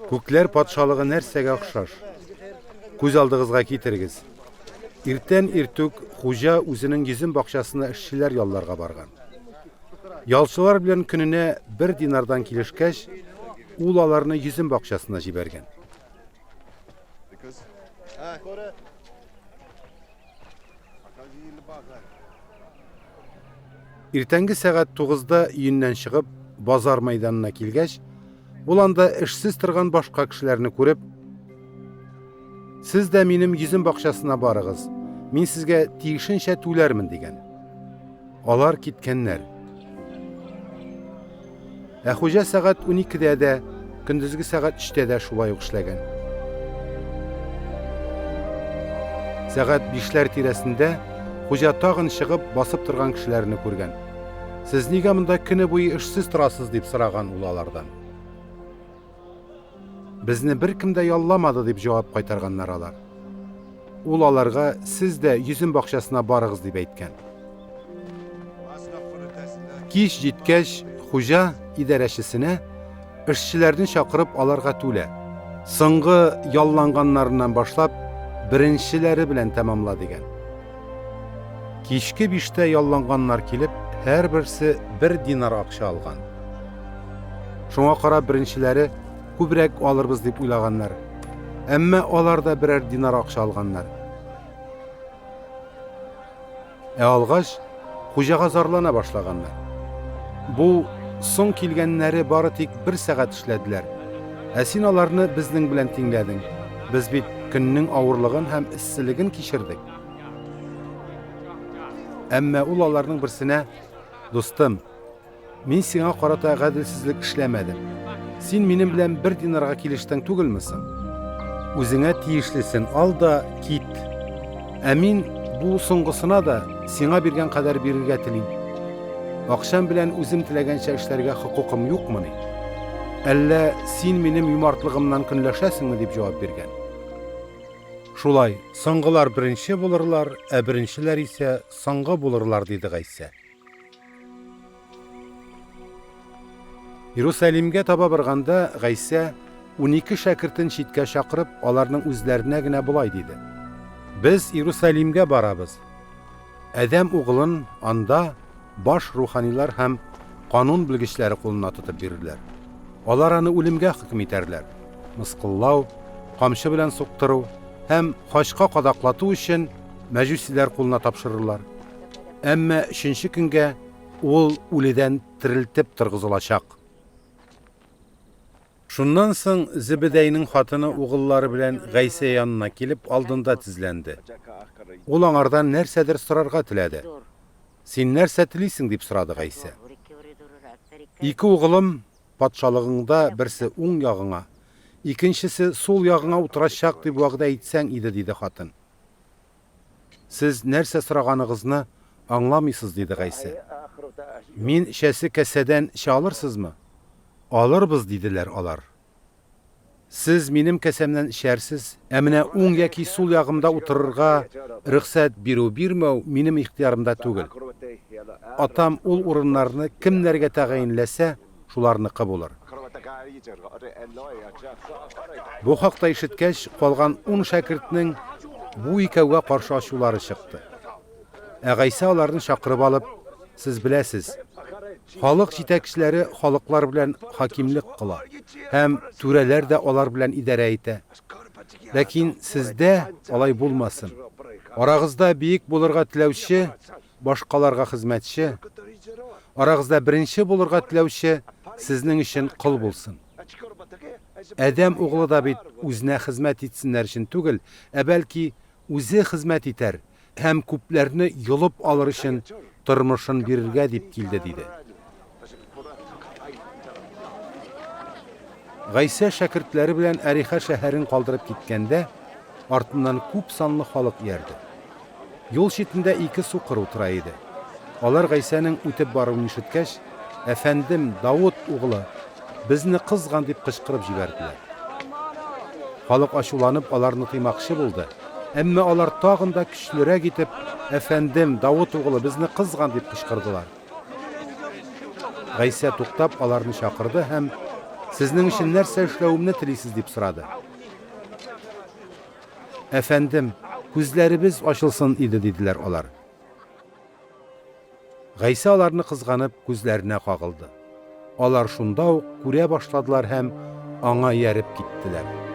Күкләр патшалыгы нәрсәгә охшаш? Күз алдыгызга китерегез. Иртән иртүк хуҗа үзенең йөзем бакчасына эшчеләр ялларга барган. Ялчылар белән көненә бер динардан килешкәч, ул аларны йөзем бакчасына җибәргән. Иртәнге сәгать тугызда өеннән чыгып, базар мәйданына килгәч, ул анда эшсез торган башка кешеләрне күреп, Сез дә минем йөзем бакчасына барыгыз, мин сезгә тиешенчә түләрмен, дигән. Алар киткәннәр. Ә хуҗа сәгать уникедә дә, көндезге сәгать өчтә дә шулай ук эшләгән. Сәгать бишләр тирәсендә хуҗа тагын чыгып басып торган кешеләрне күргән. Сез нигә монда көне буе эшсез торасыз, дип сораган ул алардан. Безне беркем дә ялламады, дип җавап кайтарганнар алар. Ул аларга, сез дә йөзем бакчасына барыгыз, дип әйткән. Кич җиткәч, хуҗа идарәчесенә эшчеләрне чакырып аларга түлә. Соңгы ялланганнарыннан башлап, беренчеләре белән тәмамла дигән. Кичке биштә ялланганнар килеп, һәрберсе бер динар акча алган. Шуңа карап беренчеләре күбрәк алырбыз дип уйлаганнар. Әмма алар да берәр динар акча алганнар. Ә алгач, хуҗага зарлана башлаганнар. Бу соң килгәннәре бары тик бер сәгать эшләделәр. Ә син аларны безнең белән тиңләдең. Без бит көннең авырлыгын һәм эсселеген кичердек. Әмма ул аларның берсенә, Дустым, Мин сиңа карата гаделсезлек эшләмәдем. Син минем белән бер динарга килештең түгелме соң? Үзеңә тиешлесен ал да кит. Ә мин бу соңгысына да сиңа биргән кадәр бирергә телим. Акчам белән үзем теләгәнчә эшләргә хокукым юкмыни? Әллә син минем юмартлыгымнан көнләшәсеңме? дип җавап биргән. Шулай, соңгылар беренче булырлар, ә беренчеләр исә соңгы булырлар, диде Гайсә. Иерусалимгә таба барганда, Гайсә, 12 шәкертен читкә чакырып, аларның үзләренә генә болай диде: Без Иерусалимгә барабыз. Адәм углын анда баш руханилар һәм канун белгечләре кулына тотып бирерләр. Алар аны үлемгә хөкем итәрләр. Мыскыллау, камчы белән суктыру һәм хачка кадаклату өчен мәҗүсиләр кулына тапшырырлар. Әмма өченче көнгә ул үледән терелтеп торгызылачак. Шуннан соң Зебедәйнең хатыны угыллары белән Гайсә янына килеп алдында тезләнде. Ул аңардан нәрсәдер сорарга теләде. Син нәрсә телисең? дип сорады Гайсә. Ике угылым патшалыгыңда берсе уң ягыңа, икенчесе сул ягыңа утырачак дип вәгъдә итсәң иде, диде хатын. Сез нәрсә сораганыгызны аңламыйсыз, диде Гайсә. Мин эчәсе касәдән эчә алырсызмы? Алырбыз, диделәр алар. Сез минем касәмнән эчәрсез, ә менә уң яки сул ягымда утырырга рөхсәт бирү-бирмәү минем ихтыярымда түгел. Атам ул урыннарны кемнәргә тәгаенләсә, шуларныкы булыр. Бу хакта ишеткәч, калган ун шәкертнең бу икәүгә каршы ачулары чыкты. Ә Гайсә аларны чакырып алып, Сез беләсез, халык җитәкчеләре халыклар белән хакимлек кыла, һәм түрәләр дә алар белән идарә итә. Ләкин сездә алай булмасын. Арагызда биек булырга теләүче башкаларга хезмәтче, арагызда беренче булырга теләүче сезнең өчен кол булсын. Адәм углы да бит үзенә хезмәт итсеннәр өчен түгел, ә бәлки үзе хезмәт итәр һәм күпләрне йолып алыр өчен тормышын бирергә дип килде, диде. Гайсә шәкертләре белән Әриха шәһәрен калдырып киткәндә, артыннан күп санлы халык иярде. Юл читендә ике сукыр утыра иде. Алар Гайсәнең үтеп баруын ишеткәч, Әфәндем, Давыт углы, безне кызган! дип кычкырып җибәрделәр. Халык ачуланып аларны тыймакчы булды, әмма алар тагын да көчлерәк итеп, Әфәндем, Давыт углы, безне кызган! дип кычкырдылар. Гайсә туктап аларны чакырды һәм, Сезнең өчен нәрсә эшләвемне телисез? дип сорады. Әфәндем, күзләребез ачылсын иде, диделәр алар. Гайсә аларны кызганып, күзләренә кагылды. Алар шунда ук күрә башладылар һәм аңа ияреп киттеләр.